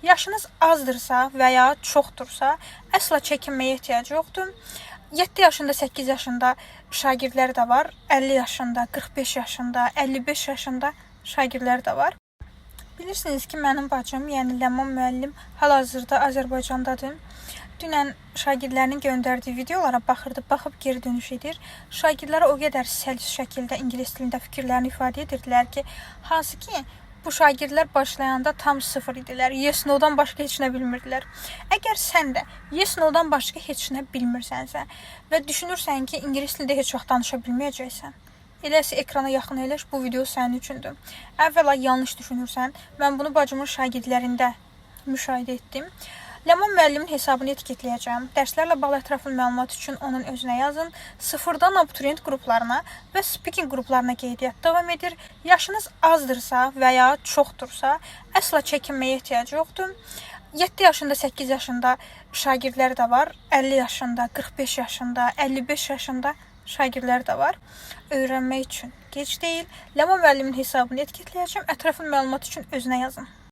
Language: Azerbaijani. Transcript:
Yaşınız azdırsa və ya çoxdursa, əsla çəkinməyə ehtiyac yoxdur. 7 yaşında, 8 yaşında şagirdlər də var, 50 yaşında, 45 yaşında, 55 yaşında şagirdlər də var. Bilirsiniz ki, mənim bacım, yəni Ləman müəllim hal-hazırda Azərbaycandadır. Dünən şagirdlərinin göndərdiyi videolara baxırdı, baxıb geri dönüş edir. Şagirdlər o qədər səlis şəkildə ingilis dilində fikirlərini ifadə edirdilər ki, hansı ki bu şagirdlər başlayanda tam sıfır idilər. Yes, no-dan başqa heç nə bilmirdilər. Əgər sən də yes, no-dan başqa heç nə bilmirsənsə və düşünürsən ki, ingilis dilində heç vaxt danışa bilməyəcəksən, elə isə ekrana yaxın əyləş, bu video sənin üçündür. Əvvəla yanlış düşünürsən. Mən bunu bacımın şagirdlərində müşahidə etdim. Ləman müəllimin hesabını etiketləyəcəm. Dərslərlə bağlı ətraflı məlumat üçün onun özünə yazın. Sıfırdan abituriyent qruplarına və speaking qruplarına qeydiyyat davam edir. Yaşınız azdırsa və ya çoxdursa, əsla çəkinməyə ehtiyac yoxdur. 7 yaşında, 8 yaşında şagirdlər də var, 50 yaşında, 45 yaşında, 55 yaşında şagirdlər də var. Öyrənmək üçün gec deyil. Ləman müəllimin hesabını etiketləyəcəm. Ətraflı məlumat üçün özünə yazın.